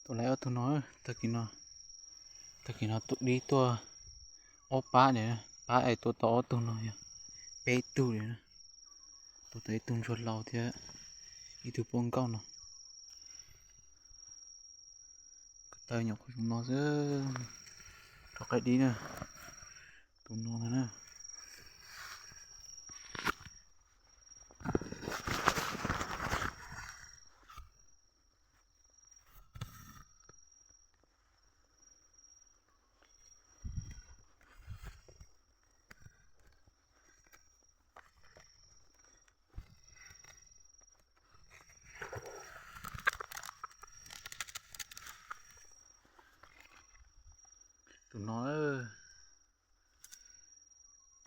Tus lawv ob tug no, tag kis no, tag kis no tus dib tuaj ob pab li, pab es tua tau ob tug no yog peb tug li na. Tua tau ib tug ntsuag hlau thiab ib tug poj nkauj no. Ko taw nyuam qhuav zoo no xwb. Rov qaib dib na, tus no na. Tus no,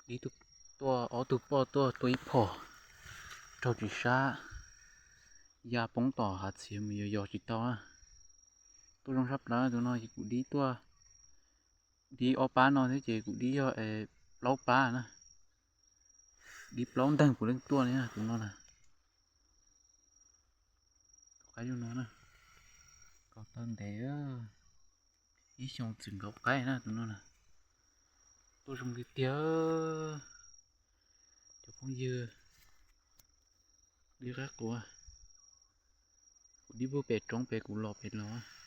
dib tuaj ob tug poj tuaj tua ib phom raug tsis sab, ya poob tom hav txhia mus yos yos tsis tau. Tuaj zoo sab plaws tus no ces kuv dib tuaj, dib ob pab no thiab ces kuv dib yog plaub pab na. Dib plaub nteeg puav leej tuaj li tus no na. Qaib zoo no na, ko taw ntev, ib xyoo txwm nkaus qaib na tus no na. Tuaj zoo tiag tiag cov phooj ywg. Dib qab quav, kuv dib puag pem roob pem kuv los pem los.